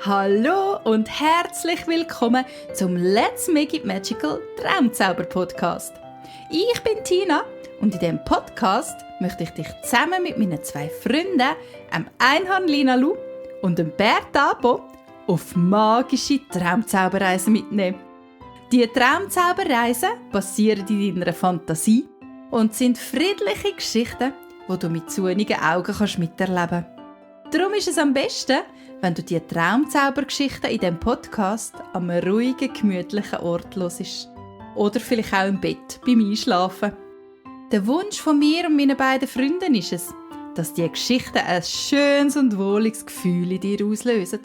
Hallo und herzlich willkommen zum Let's Make It Magical Traumzauber-Podcast. Ich bin Tina und in diesem Podcast möchte ich dich zusammen mit meinen 2 Freunden, dem Einhorn Lina Lu und dem Bär Tabo, auf magische Traumzauberreisen mitnehmen. Diese Traumzauberreisen basieren in deiner Fantasie und sind friedliche Geschichten, die du mit zunigen Augen miterleben kannst. Darum ist es am besten, wenn du die Traumzaubergeschichten in diesem Podcast an einem ruhigen, gemütlichen Ort hörst. Oder vielleicht auch im Bett beim Einschlafen. Der Wunsch von mir und meinen beiden Freunden ist es, dass diese Geschichten ein schönes und wohliges Gefühl in dir auslösen.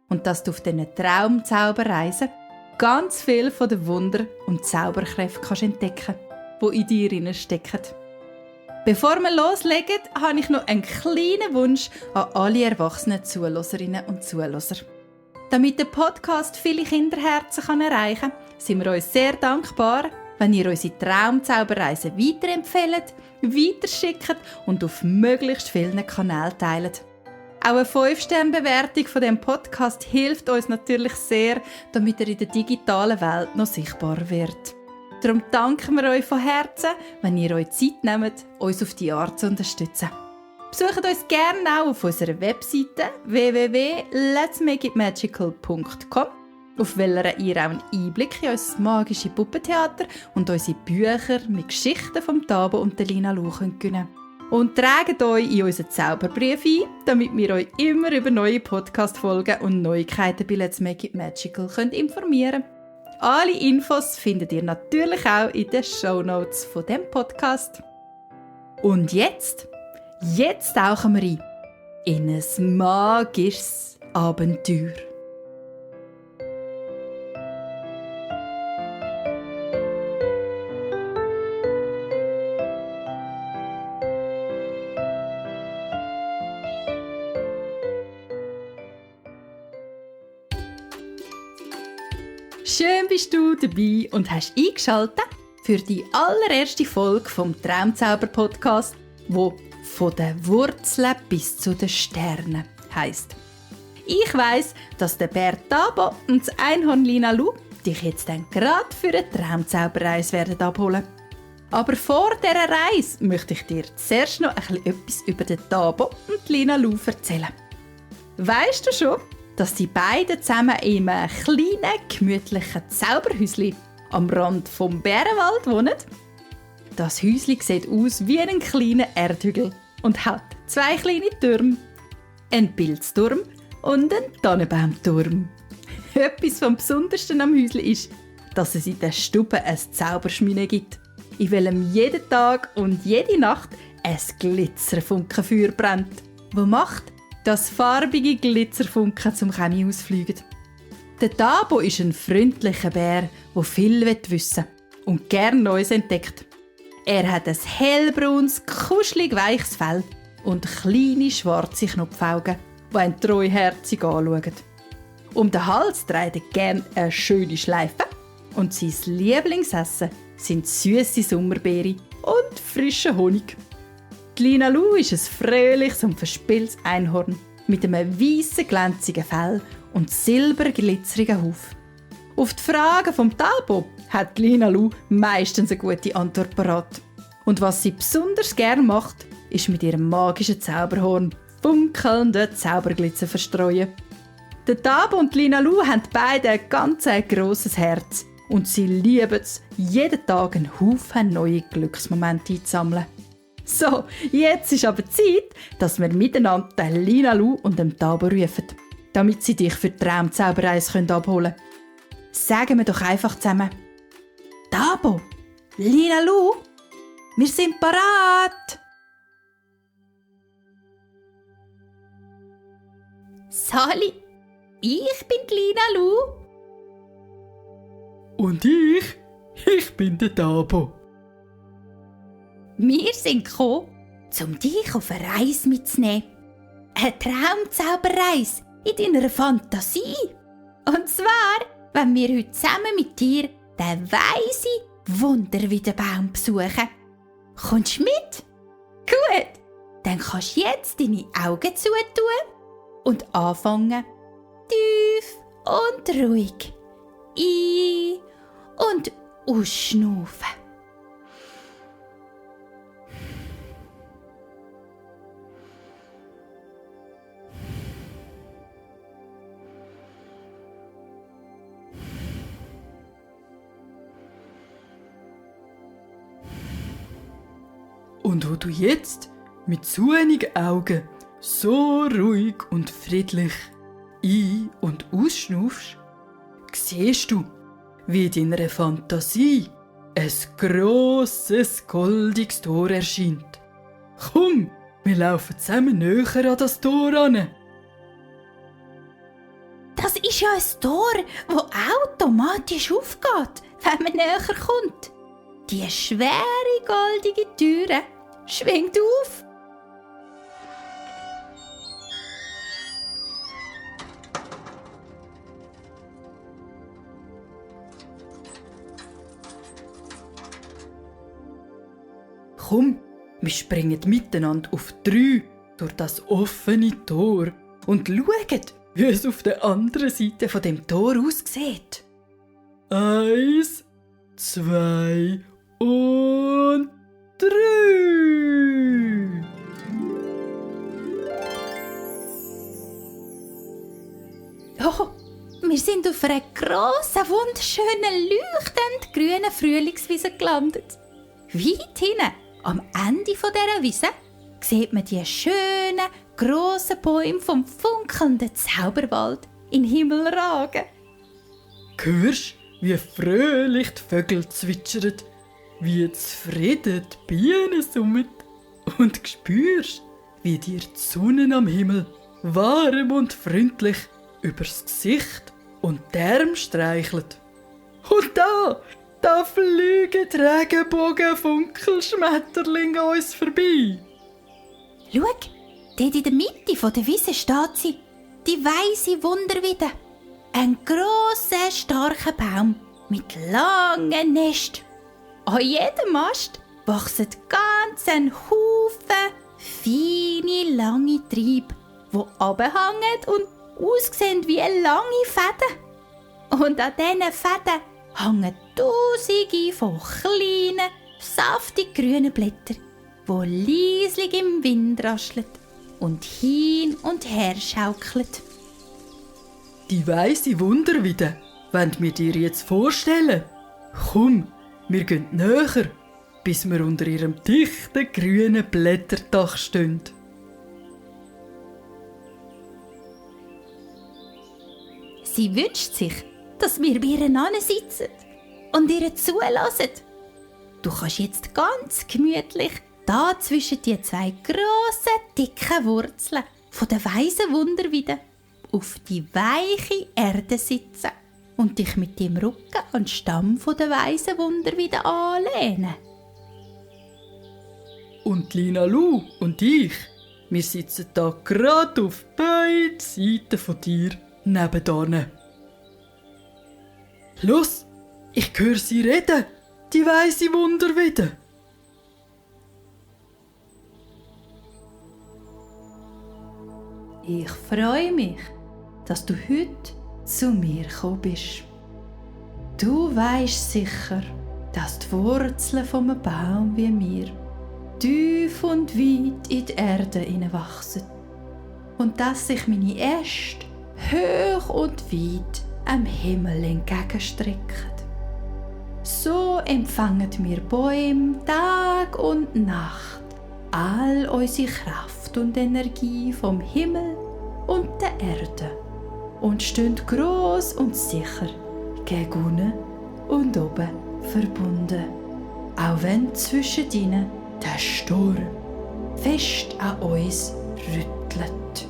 Und dass du auf diesen Traumzauberreisen ganz viel von den Wunder und Zauberkräften entdecken kannst, die in dir stecken. Bevor wir loslegen, habe ich noch einen kleinen Wunsch an alle erwachsenen Zuhörerinnen und Zuhörer. Damit der Podcast viele Kinderherzen erreichen kann, sind wir uns sehr dankbar, wenn ihr unsere Traumzauberreisen weiterempfehlt, weiterschickt und auf möglichst vielen Kanälen teilt. Auch eine 5-Sterne-Bewertung von diesem Podcast hilft uns natürlich sehr, damit er in der digitalen Welt noch sichtbarer wird. Darum danken wir euch von Herzen, wenn ihr euch Zeit nehmt, uns auf die Art zu unterstützen. Besucht uns gerne auch auf unserer Webseite www.letsmakeitmagical.com, auf welcher ihr auch einen Einblick in unser magisches Puppentheater und unsere Bücher mit Geschichten vom Tabo und der Lina Lu gewinnen könnt. Und tragt euch in unseren Zauberbrief ein, damit wir euch immer über neue Podcast-Folgen und Neuigkeiten bei Let's Make It Magical informieren können. Alle Infos findet ihr natürlich auch in den Shownotes von dem Podcast. Und jetzt tauchen wir ein in ein magisches Abenteuer. Schön bist du dabei und hast eingeschaltet für die allererste Folge vom Traumzauber-Podcast, wo «Von den Wurzeln bis zu den Sternen» heisst. Ich weiss, dass der Bär Tabo und das Einhorn Lina Lu dich jetzt dann gerade für eine Traumzauberreise werden abholen. Aber vor dieser Reise möchte ich dir zuerst noch etwas über den Tabo und Lina Lu erzählen. Weisst du schon, dass die beiden zusammen in einem kleinen, gemütlichen Zauberhäuschen am Rand vom Bärenwald wohnen? Das Häuschen sieht aus wie ein kleiner Erdhügel und hat 2 kleine Türme. Ein Pilzturm und ein Tannenbaumturm. Etwas vom Besondersten am Häuschen ist, dass es in der Stube eine Zauberschmiede gibt, in welchem jeden Tag und jede Nacht ein Glitzerfunkenfeuer brennt, das macht, dass farbige Glitzerfunken zum Chemie ausfliegen. Der Tabo ist ein freundlicher Bär, der viel wissen will und gerne Neues entdeckt. Er hat ein hellbraunes, kuschelig weiches Fell und kleine schwarze Knopfaugen, die einen treuherzig anschauen. Um den Hals trägt er gerne eine schöne Schleife und sein Lieblingsessen sind süße Sommerbeeren und frischer Honig. Die Lina Lu ist ein fröhliches und verspieltes Einhorn mit einem weißen, glänzigen Fell und silberglitzerigen Huf. Auf die Fragen vom Tabo hat die Lina Lu meistens eine gute Antwort parat. Und was sie besonders gerne macht, ist mit ihrem magischen Zauberhorn funkelnde Zauberglitzer verstreuen. Der Tabo und die Lina Lu haben beide ein ganz grosses Herz und sie lieben es, jeden Tag einen Haufen neue Glücksmomente einzusammeln. So, jetzt ist aber Zeit, dass wir miteinander Lina Lu und dem Tabo rufen, damit sie dich für die Traumzauberreise abholen können. Sagen wir doch einfach zusammen: Tabo, Lina Lu, wir sind parat! Sali, ich bin die Lina Lu. Und ich bin der Tabo. Wir sind gekommen, um dich auf eine Reise mitzunehmen. Eine Traumzauberreise in deiner Fantasie. Und zwar, wenn wir heute zusammen mit dir den weisen Wunderwiederbaum besuchen. Kommst du mit? Gut, dann kannst du jetzt deine Augen zutun und anfangen, tief und ruhig. Ein- und ausschnaufen. Und wo du jetzt mit zuenigen Augen so ruhig und friedlich ein- und ausschnaufst, siehst du, wie in deiner Fantasie ein grosses, goldiges Tor erscheint. Komm, wir laufen zusammen näher an das Tor an. Das ist ja ein Tor, das automatisch aufgeht, wenn man näher kommt. Die schwere, goldige Türe schwingt auf. Komm, wir springen miteinander auf 3 durch das offene Tor und schauen, wie es auf der anderen Seite von dem Tor aussieht. 1, 2 und 3. Oh, wir sind auf einer grossen, wunderschönen, leuchtend grünen Frühlingswiese gelandet. Weit hinten, am Ende dieser Wiese, sieht man die schönen, grossen Bäume vom funkelnden Zauberwald in den Himmel ragen. Hörst, wie fröhlich die Vögel zwitschern, wie zufrieden die Bienen summen und spürst, wie dir die Sonne am Himmel warm und freundlich übers Gesicht und die Arme streichelt. Und da fliegen die Regenbogen-Funkelschmetterlinge an uns vorbei. Schau, dort in der Mitte der Wiese steht sie, die weisse Wunderwiede. Ein grosser, starker Baum mit langen Nest. An jedem Ast wachsen ganz ein Haufen feine, lange Triebe, die runterhängen und aussehen wie lange Fäden. Und an diesen Fäden hängen Tausende von kleinen, saftig grünen Blättern, die leislich im Wind rascheln und hin und her schaukeln. Die weisse Wunderwiede wollen wir dir jetzt vorstellen. Komm, wir gehen näher, bis wir unter ihrem dichten grünen Blätterdach stehen. Sie wünscht sich, dass wir bei ihr sitzen und ihr zulassen. Du kannst jetzt ganz gemütlich da zwischen die 2 grossen, dicken Wurzeln von der weisen Wunderwiede auf die weiche Erde sitzen und dich mit dem Rücken an den Stamm von der weisen Wunderwiede anlehnen. Und Lina Lu und ich, wir sitzen da gerade auf beiden Seiten von dir nebenan. Los, ich höre sie reden, die weisse Wunderwiede. Ich freue mich, dass du heute zu mir gekommen bist. Du weisst sicher, dass die Wurzeln von einem Baum wie mir tief und weit in die Erde hineinwachsen und dass sich meine Äste hoch und weit am Himmel entgegenstrecken. So empfangen wir Bäume Tag und Nacht all unsere Kraft und Energie vom Himmel und der Erde und stehen gross und sicher gegen unten und oben verbunden, auch wenn zwischen ihnen der Sturm fest an uns rüttelt.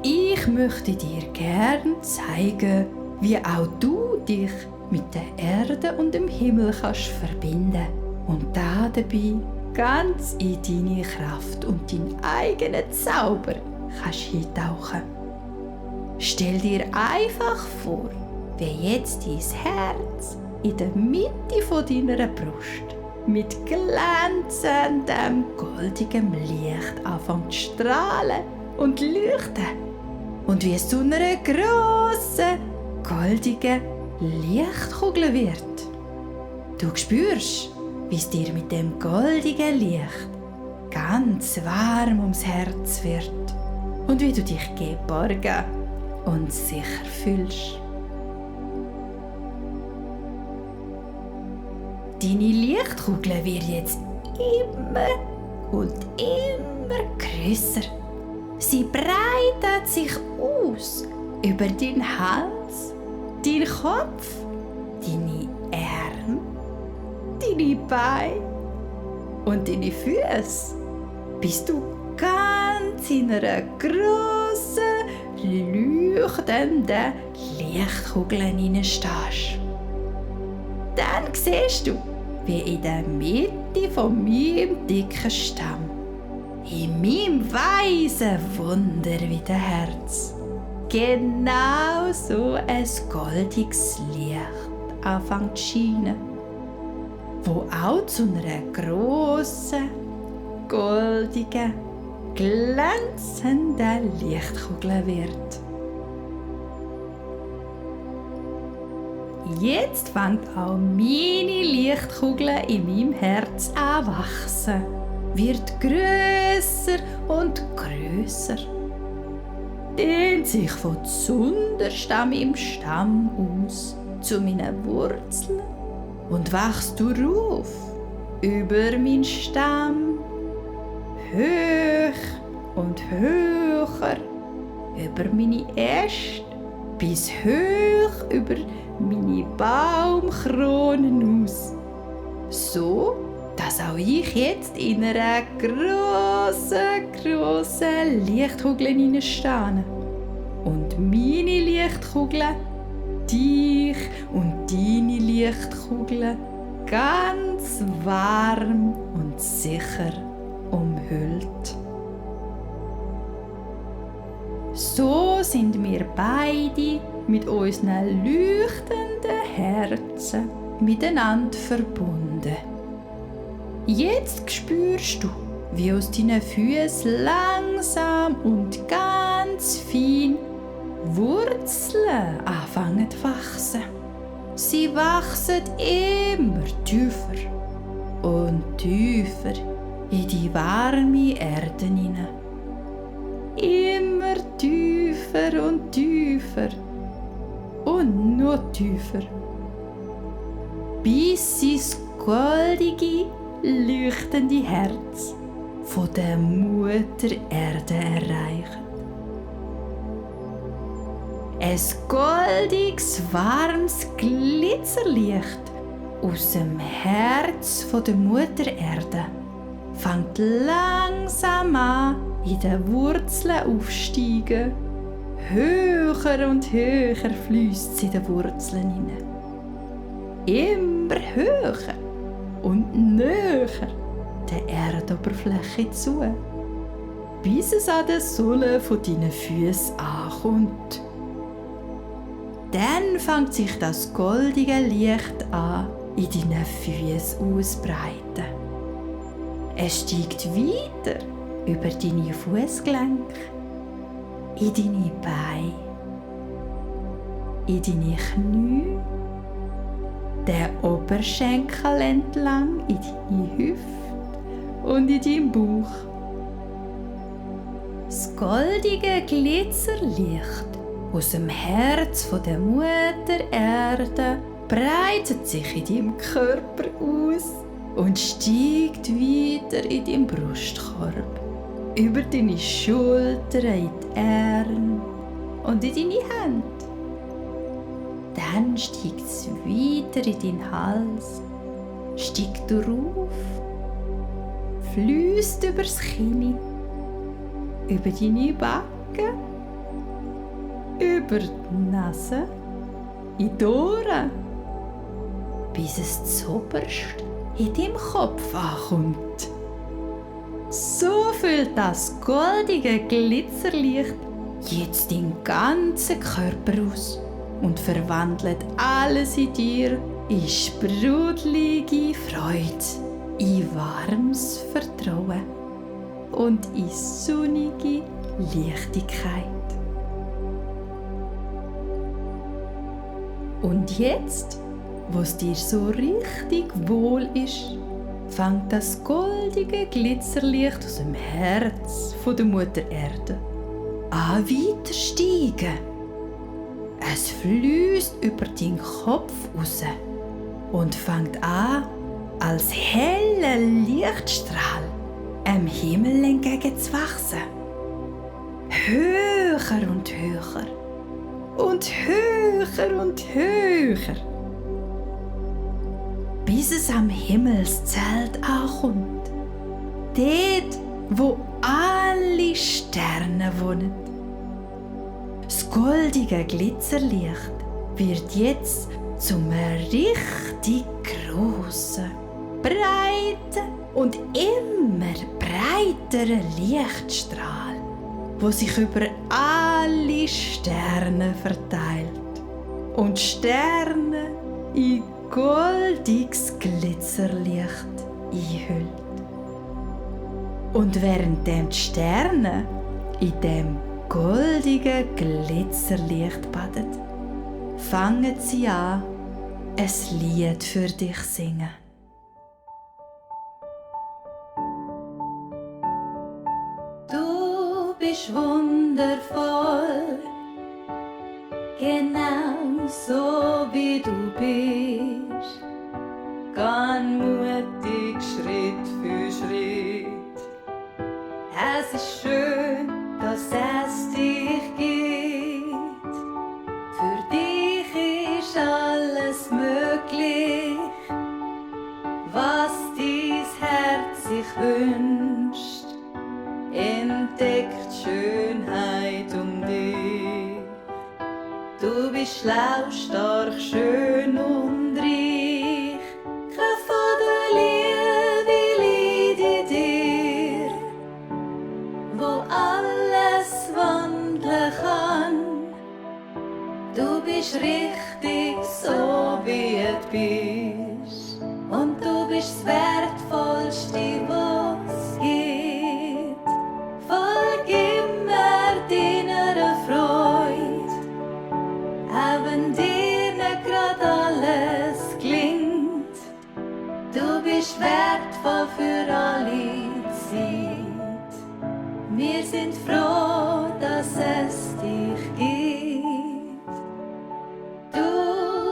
Ich möchte dir gern zeigen, wie auch du dich mit der Erde und dem Himmel kannst verbinden und da dabei ganz in deine Kraft und deinen eigenen Zauber kannst hintauchen. Stell dir einfach vor, wie jetzt dein Herz in der Mitte von deiner Brust mit glänzendem goldigem Licht anfängt zu strahlen und leuchten. und wie es zu einer grossen, goldigen Lichtkugel wird. Du spürst, wie es dir mit dem goldigen Licht ganz warm ums Herz wird und wie du dich geborgen und sicher fühlst. Deine Lichtkugel wird jetzt immer und immer grösser. Sie breitet sich aus über deinen Hals, deinen Kopf, deine Arme, deine Beine und deine Füße, bis du ganz in einer grossen, leuchtenden Lichtkugel hineinstehst. Dann siehst du, wie in der Mitte von meinem dicken Stamm, in meinem weisen Wunder wie der Herz, genau so ein goldiges Licht anfängt zu scheinen, wo auch zu einer grossen, goldigen, glänzenden Lichtkugel wird. Jetzt fängt auch meine Lichtkugel in meinem Herz an zu wachsen, wird grösser und grösser, dehnt sich von zunderst an meinem Stamm aus zu meinen Wurzeln und wächst darauf über meinen Stamm hoch und höher über meine Äste bis hoch über meine Baumkronen aus. So, dass auch ich jetzt in einer grossen Lichtkugel hineinstehe. Und meine Lichtkugel, dich und deine Lichtkugel ganz warm und sicher umhüllt. So sind wir beide mit unseren leuchtenden Herzen miteinander verbunden. Jetzt spürst du, wie aus deinen Füßen langsam und ganz fein Wurzeln anfangen zu wachsen. Sie wachsen immer tiefer und tiefer in die warme Erde hinein. Immer tiefer und tiefer und noch tiefer, bis sie das goldige, leuchtende Herz von der Mutter Erde erreichen. Ein goldiges, warmes Glitzerlicht aus dem Herz von der Mutter Erde fängt langsam an, in den Wurzeln aufsteigen. Höher und höher fließt sie in den Wurzeln hinein. Immer höher und näher der Erdoberfläche zu, bis es an den Sohlen von deinen Füßen ankommt. Dann fängt sich das goldige Licht an, in deinen Füßen auszubreiten. Es steigt weiter über deine Fußgelenke, in deine Beine, in deine Knie, den Oberschenkel entlang, in deine Hüfte und in deinen Bauch. Das goldige Glitzerlicht aus dem Herz von der Mutter Erde breitet sich in deinem Körper aus und steigt weiter in deinen Brustkorb, über deine Schultern, in die Arme und in deine Hände. Dann steigt es weiter in deinen Hals, steigt darauf, fließt übers Kinn, über deine Backen, über die Nase, in die Ohren, bis es zuoberst in deinem Kopf ankommt. So füllt das goldige Glitzerlicht jetzt deinen ganzen Körper aus und verwandelt alles in dir in sprudelige Freude, in warmes Vertrauen und in sonnige Leichtigkeit. Und jetzt, wo es dir so richtig wohl ist, fängt das goldige Glitzerlicht aus dem Herz von der Mutter Erde an weiter steigen. Es fließt über deinen Kopf raus und fängt an, als heller Lichtstrahl am Himmel entgegen zu wachsen. Höher und höher und höher und höher, bis es am Himmelszelt ankommt. Dort, wo alle Sterne wohnen. Das goldige Glitzerlicht wird jetzt zum richtig grossen, breiten und immer breiteren Lichtstrahl, wo sich über alle Sterne verteilt und Sterne in goldiges Glitzerlicht einhüllt. Und während die Sterne in dem goldigen Glitzerlicht baden, fangen sie an, ein Lied für dich zu singen. Du bist wundervoll, genau so wie du bist. Gang mutig Schritt für Schritt. Es ist schön, dass es dich gibt. Für dich ist alles möglich, was dein Herz sich wünscht. Entdeckt Schönheit um dich. Du bist schlau, stark, schön und reich. Kraft von der Liebe liegt in dir, wo alles wandeln kann. Du bist richtig so wie du bist, und du bist das Wertvollste, was es gibt. Folg immer deiner Freude, auch wenn dir nicht grad alles gelingt. Du bist wertvoll für alle Zeit. Wir sind froh, dass es dich gibt. Du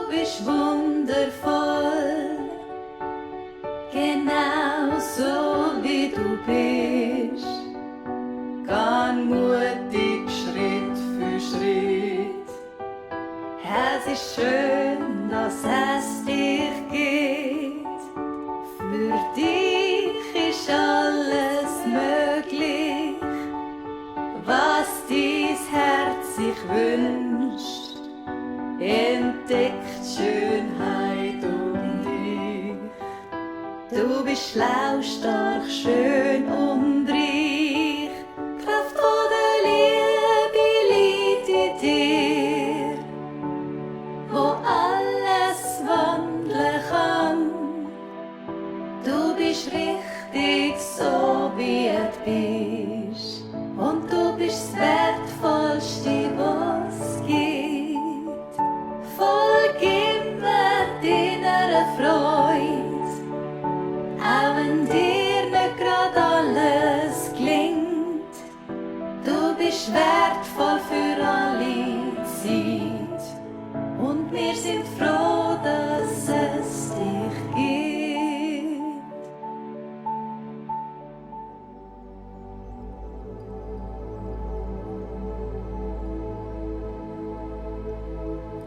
bist wundervoll, genau so wie du bist. Gang mutig Schritt für Schritt. Es ist schön, dass es dich gibt. Für dich ist alles möglich, was dein Herz sich wünscht. Entdeckt Schönheit um dich. Du bist schlau, stark, schön und reich. Kraft von der Liebe liegt in dir, wo alles wandeln kann. Du bist richtig so wie du bist, und du bist das Wertvollste, was es gibt. Folg immer deiner Freude, auch wenn dir nicht grad alles gelingt. Du bist wertvoll für alle Zeit, und wir sind froh, dass es dich gibt.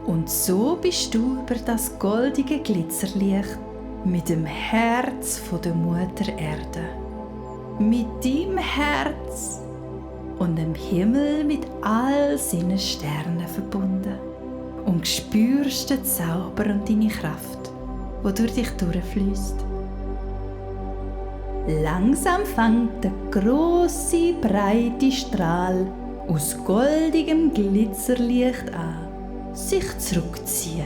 Und so bist du über das goldige Glitzerlicht mit dem Herz von der Mutter Erde, mit deinem Herz und dem Himmel mit all seinen Sternen verbunden, und spürst den Zauber und deine Kraft, die durch dich durchfließt. Langsam fängt der grosse, breite Strahl aus goldigem Glitzerlicht an, sich zurückziehen.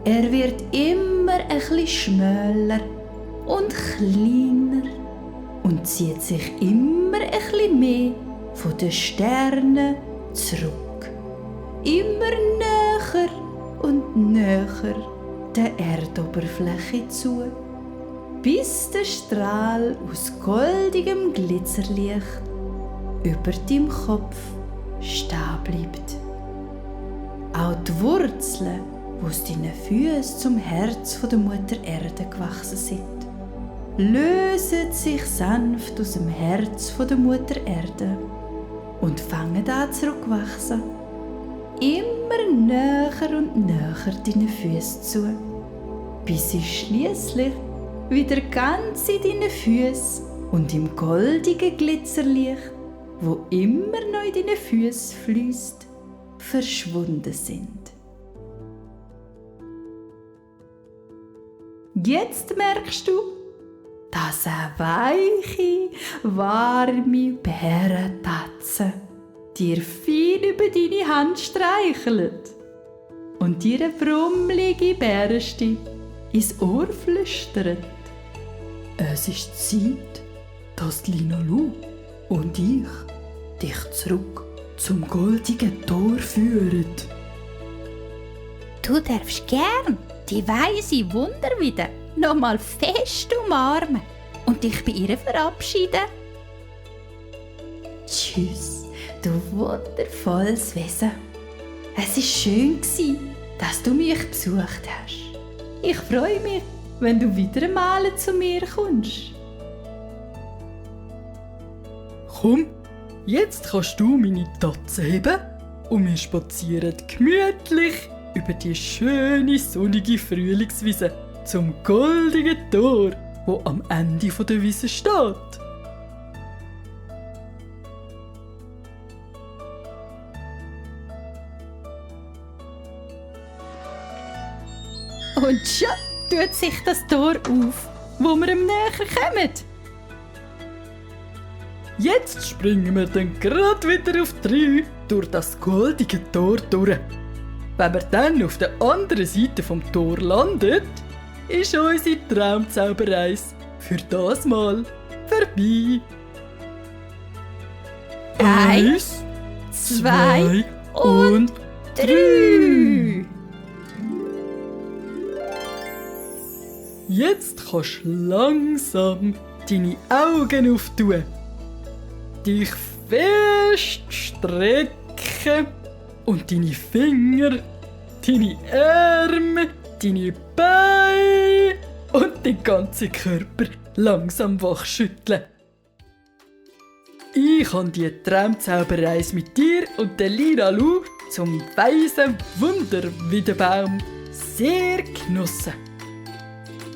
Er wird immer ein bisschen schmäler und kleiner und zieht sich immer ein bisschen mehr von den Sternen zurück. Immer näher und näher der Erdoberfläche zu, bis der Strahl aus goldigem Glitzerlicht über deinem Kopf stehen bleibt. Auch die Wurzeln, die aus deinen Füßen zum Herz der Mutter Erde gewachsen sind, lösen sich sanft aus dem Herz der Mutter Erde und fangen an zurückwachsen, immer näher und näher deinen Füßen zu, bis sie schliesslich wieder ganz in deinen Füßen und im goldigen Glitzerlicht, wo immer noch in deinen Füßen fließt, verschwunden sind. Jetzt merkst du, dass eine weiche, warme Bärentatze dir viel über deine Hand streichelt und dir eine brummelige Bärenstimme ins Ohr flüstert. Es ist Zeit, dass Lina Lu und ich dich zurück zum goldigen Tor führen. Du darfst gern die weise Wunderwide noch mal fest umarmen und dich bei ihr verabschieden. Tschüss, du wundervolles Wesen. Es war schön, dass du mich besucht hast. Ich freue mich, wenn du wieder einmal zu mir kommst. Komm, jetzt kannst du meine Tatze heben und wir spazieren gemütlich über die schöne, sonnige Frühlingswiese zum goldigen Tor, wo am Ende der Wiese steht. Und schon tut sich das Tor auf, wo wir ihm näher kommen. Jetzt springen wir dann gerade wieder auf 3 durch das goldige Tor durch. Wenn wir dann auf der anderen Seite vom Tor landet, ist unsere Traumzauberreise für das Mal vorbei. 1, 2 und 3. Jetzt kannst du langsam deine Augen auftun, dich fest strecken und deine Finger, deine Arme, deine Beine und den ganzen Körper langsam wachschütteln. Ich habe die Traumzauberreise mit dir und der Lina Lu zum weisen Wunderwiederbaum sehr genossen.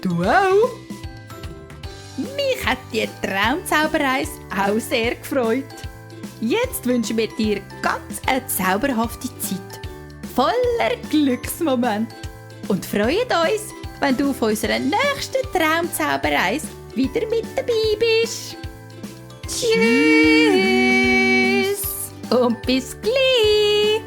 Du auch? Mich hat die Traumzauberreise auch sehr gefreut. Jetzt wünschen wir dir ganz eine zauberhafte Zeit, voller Glücksmomente und freuen uns, wenn du auf unserer nächsten Traumzauberreise wieder mit dabei bist. Tschüss und bis gleich!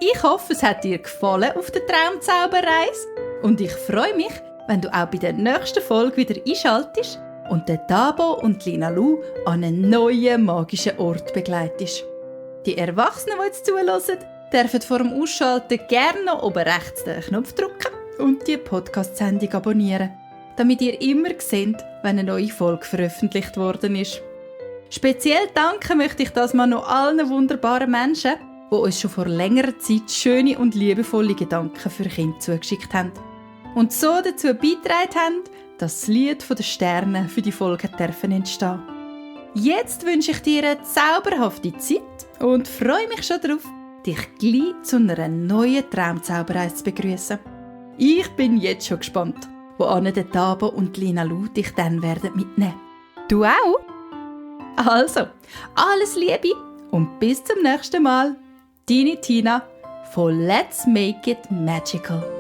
Ich hoffe, es hat dir gefallen auf der Traumzauberreise und ich freue mich, wenn du auch bei der nächsten Folge wieder einschaltest und den Tabo und Lina Lu an einen neuen magischen Ort begleitest. Die Erwachsenen, die jetzt zuhören, dürfen vor dem Ausschalten gerne noch oben rechts den Knopf drücken und die Podcast-Sendung abonnieren, damit ihr immer seht, wenn eine neue Folge veröffentlicht worden ist. Speziell danken möchte ich das mal noch allen wunderbaren Menschen, die uns schon vor längerer Zeit schöne und liebevolle Gedanken für Kinder zugeschickt haben und so dazu beigetragen haben, dass das Lied der Sterne für die Folge entstehen darf. Jetzt wünsche ich dir eine zauberhafte Zeit und freue mich schon darauf, dich gleich zu einer neuen Traumzauberreise zu begrüßen. Ich bin jetzt schon gespannt, wo Anne, der Tabo und Lina Lu dich dann werden mitnehmen. Du auch? Also, alles Liebe und bis zum nächsten Mal. Deine Tina von Let's Make It Magical.